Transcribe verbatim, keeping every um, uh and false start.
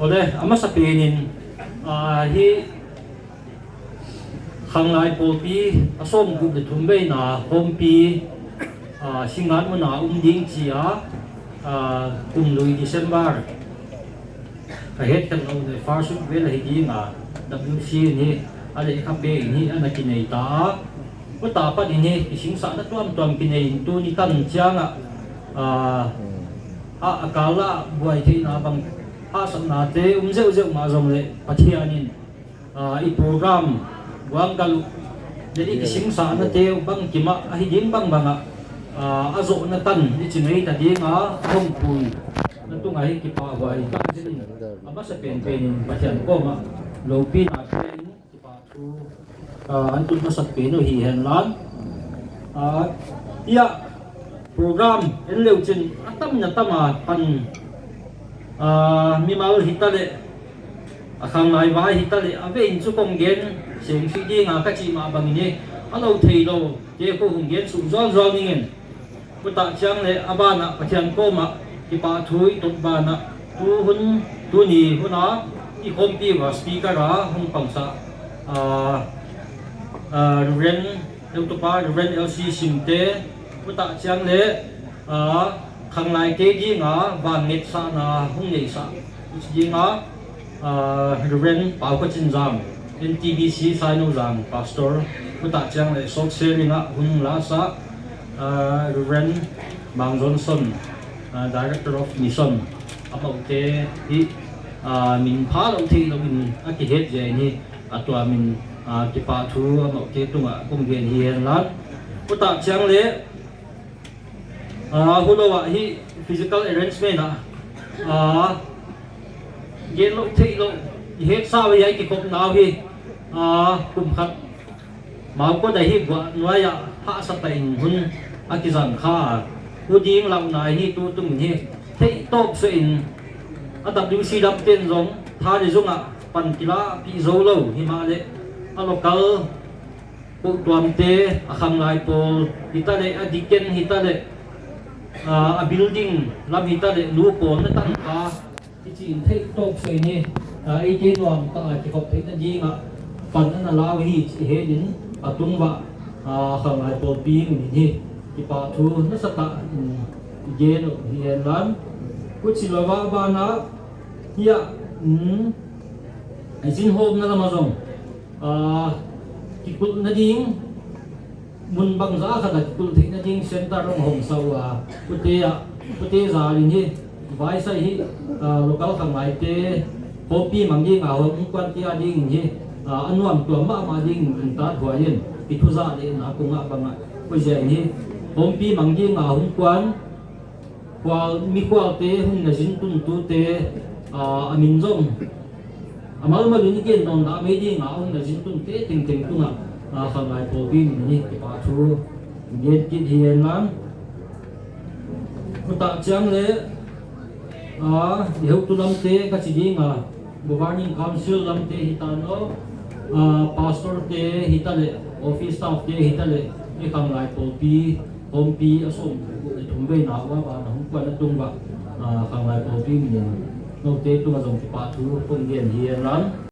Ole, amasapen in, ah, hi Khanglai Pawlpi a sawmgup le thum veina Khawmpi, ah, Singngat muna um ding chi a, ah, kum lui December a hetkhen lo le first week vel ahi ding a, W C in hi a lekha pe in hi ana kinei ta a. Khuta pat in hi kisingsahna tuamtuam kinei in tuni tan chiang a, ah, a, a kal a buai theina bang hahsatnate um zeuhzeuh mah zong le Pathian in, ah, i program guang galuh le i kisingsahna te bang kimah ahi ding bangbang ah, ah, a zohna tan i chi ngei ta ding a, a hong pui na tung ahi kipah huai tak zin in a masa penpen in Pathian kawm ah lopina te in kipah thu, ah, an tun masat pen uh hi hen lan. Ah, tia program en leu chin a tam na tam a pan, ah, mimal hi ta le, a khanglai vai hi ta le, a vein chu kong gen seng si ding a ka chi ma bang ni, a lo thei lo, te ko hung gen su zol zol ning in. Khuta chiang le a ban ah Pathian kawm ah kipah thu i tut ban ah tu hun, tuni hun a i Khawmpi va speaker a hung pangsa, ah, ah, Reverend Eutupa, Reverend L C Simte, khuta chiang le, ah, khanglai te ding a vannetsahna hung neisah. Uchi ding a, ah, Reverend Pau Kha Chin Zam, N T B C Sainozang Pastor, khuta chiang le short sharing a hun la sa, ah, Reverend Mang Johnson, ah, Director of Mission, amaute hi, ah, min pha lo thei lo in a kihet je ni, a tua min, ah, kipah thu amaute tunga kong gen hi hen lan. Khuta chiang le, ah, hulo ah hi physical arrangement ah, ah, gen lo thei lo, i het sa ve ai kikhop nau hi, ah, kum khat mau ko da hi gua nuai ah hahsa ta in hun a kizang kha. Hu ding lau nai hi tu tum hi thei top se in a W C dam ten zong tha le zong ah pan kila pi zo lo hi ma le a local Pu tuamte, a khanglai pawl hi ta le, a deacon hi ta le, a, a building lam hi ta le, nu pawl na tangkha, i chi in thei tawk soi ni, a, ei te nuam ta a kikhop theihna ding a, pan ana lau hi chi he din, a tung va, a, khanglai pawlpi min hi, kipah thu nasa ta, um, i gen uh hi hen lan. Kuchi lo va ba na, hi a, um, a zin hawm na lama zong, a, kikulh na ding, mun bangza khat a kikulh theih na ding center hong hong sa uh a, kute a, kute za ling hi, vaisai hi, a, local khanglai te, Khawmpi mang ding a hong kuan te a ding hi, a, a nuam tuam mahmah ding in ta thuai in, i thu za le na kung a bang a, kuzia in hi, Khawmpi mang ding a hong kuan, Khual, mikhualte hung na zin tun tute, a, a min zong. A malmal in i gen nawn dah mai ding a hung na zin tun te tengteng tunga, a, khanglai pawlpi min hi kipah thu gen kit hi en lang. Khuta chiang le, a, i hotu lamte ka chi ding a, Governing Council lamte hi ta no, a, pastor te hi ta le, office staff te hi ta le, i khanglai pawlpi, Khawmpi a sawm le thum vei na uva ba na hung kuan a tung ba, a, khanglai pawlpi min note tunga zong kipah thu kong gen hi en lang.